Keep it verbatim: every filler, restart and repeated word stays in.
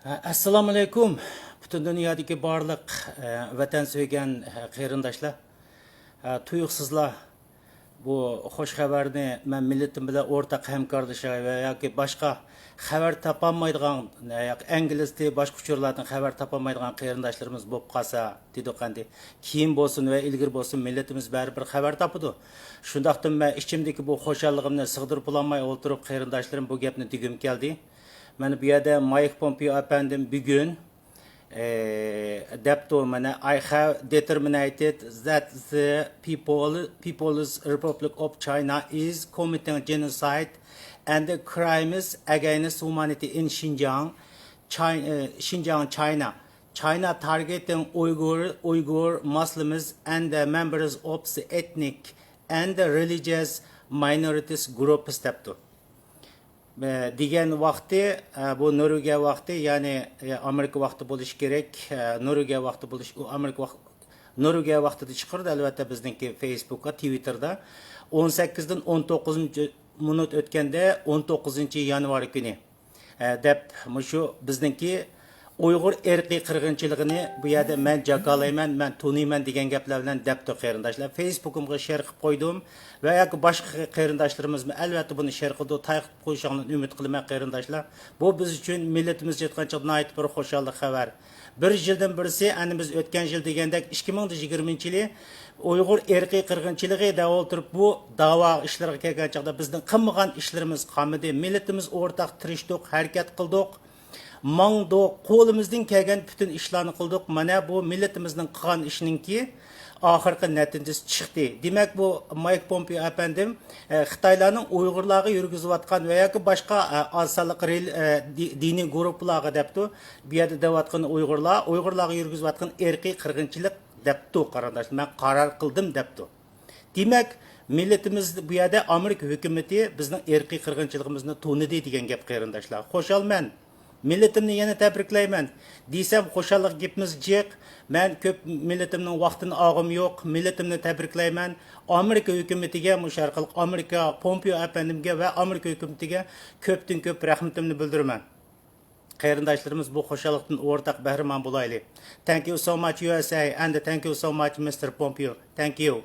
ئەسسالامۇئەلەيكۇم. پۈتۈن دۇنيادىكى بارلىق، ئە، ۋەتەن سۆيگەن، ئە، قېرىنداشلار. ئە، تۇيۇقسىزلا بۇ خۇش خەۋەرنى مەن مىللىتىم بىلەن ئورتاق ھەمكارلىشاي ۋە ياكى باشقا خەۋەر تاپالمايدىغان، ئە، ياكى ئىنگلىز تىلى، باشقا ئۇچۇرلاردىن خەۋەر تاپالمايدىغان قېرىنداشلىرىمىز بولۇپ قالسا دېدۇق ئەمدى. كېيىن بولسۇن ۋە ئىلگىرى بولسۇن، مىللىتىمىز بەرىبىر خەۋەر تاپىدۇ. شۇنداقتىن مەن ئىچىمدىكى بۇ خۇشاللىقىمنى سىغدۇرۇپ بولالماي ئولتۇرۇپ، قېرىنداشلىرىم، بۇ گەپنى دېگۈم كەلدى. مانا بۇ يەردە مايك پومپېئو ئەپەندىم بۈگۈن، ئە، دەپتۇ، مانا، I have determined that the people, People's Republic of China is committing genocide and crimes against humanity in Xinjiang, China, Xinjiang, China. China targeting Uyghur, Uyghur Muslims and the members of the ethnic and religious minorities groups دەپتۇ. ئە، دېگەن ۋاقتى، ئە، بۇ نورۋېگىيە ۋاقتى، يەنى، ئە، ئامېرىكا ۋاقتى بولۇشى كېرەك. ئە، نورۋېگىيە ۋاقتى بولۇش، ئۇ ئامېرىكا ۋاق-، نورۋېگىيە ۋاقتىدا چىقىرىدۇ، ئەلۋەتتە، بىزنىڭكى فېيسبۇكقا، تىۋىتتېردا. ئون سەككىزدىن ئون توققۇزىنچى مىنۇت ئۆتكەندە، ئون توققۇزىنچى يانۋار كۈنى، ئە، دەپ، مۇشۇ بىزنىڭكى ئۇيغۇر ئىرقىي قىرغىنچىلىقىنى بۇ يەردە مەن جاكارلايمەن، مەن تونۇيمەن دېگەن گەپلەر بىلەن دەپتۇ قېرىنداشلار. فېيسبۇكۇمغا شېير قىلىپ قويدۇم ۋە ياكى باشقا قېرىنداشلىرىمىزمۇ ئەلۋەتتە بۇنى شېير قىلىدۇ، تارقىتىپ قويۇشۇڭلارنى ئۈمىد قىلىمەن قېرىنداشلار. بۇ بىز ئۈچۈن، مىللىتىمىز ئېيتقانچە ناھايىتى بىر خۇشاللىق خەۋەر. بىر يىلدىن بىرسى، ئەنە بىز ئۆتكەن يىل دېگەندەك ئىككى مىڭ يىگىرمىنچى يىلى ئۇيغۇر ئىرقىي قىرغىنچىلىقى دەپ ئولتۇرۇپ، بۇ داۋا ئىشلىرىغا كەلگەن چاغدا بىزنىڭ قىلمىغان ئىشلىرىمىز قالمىدى. مىللىتىمىز ئورتاق تىرىشتۇق، ھەرىكەت قىلدۇق، ماڭدۇق، قولىمىزدىن كەلگەن پۈتۈن ئىشلارنى قىلدۇق. مانا بۇ مىللىتىمىزنىڭ قىلغان ئىشىنىڭكى ئاخىرقى نەتىجىسى چىقتى. دېمەك، بۇ مايك پومپېئو ئەپەندىم، ئە، خىتايلارنىڭ ئۇيغۇرلارغا يۈرگۈزۈۋاتقان ۋە ياكى باشقا، ئە، ئاز سانلىق رېل-، ئە، دى-، دىنىي گۇرۇپپىلارغا دەپتۇ، بۇ يەردە دەۋاتقىنى ئۇيغۇرلار، ئۇيغۇرلارغا يۈرگۈزۈۋاتقان ئىرقىي قىرغىنچىلىق دەپتۇ، قېرىنداشلار، مەن قارار قىلدىم دەپتۇ. دېمەك، مىللىتىمىز بۇ يەردە ئامېرىكا ھۆكۈمىتى بىزنىڭ ئىرقىي قىرغىنچىلىقىمىزنى تونۇدى دېگەن گەپ، قېرىنداشلار. خۇشالمەن. مىللىتىمنى يەنە تەبرىكلەيمەن. دېسەم، خۇشاللىق گېپىمىز جىق. مەن كۆپ مىللىتىمنىڭ ۋاقتىنى ئالغۇم يوق. مىللىتىمنى تەبرىكلەيمەن. ئامېرىكا ھۆكۈمىتىگە، مۇشۇ ئارقىلىق ئامېرىكا پومپېئو ئەپەندىمگە ۋە ئامېرىكا ھۆكۈمىتىگە كۆپتىن كۆپ رەھمىتىمنى بىلدۈرىمەن. قېرىنداشلىرىمىز بۇ خۇشاللىقتىن ئورتاق بەھرىمەن بولايلى. Thank you so much, U S A, and thank you so much, Mister Pompeo. Thank you.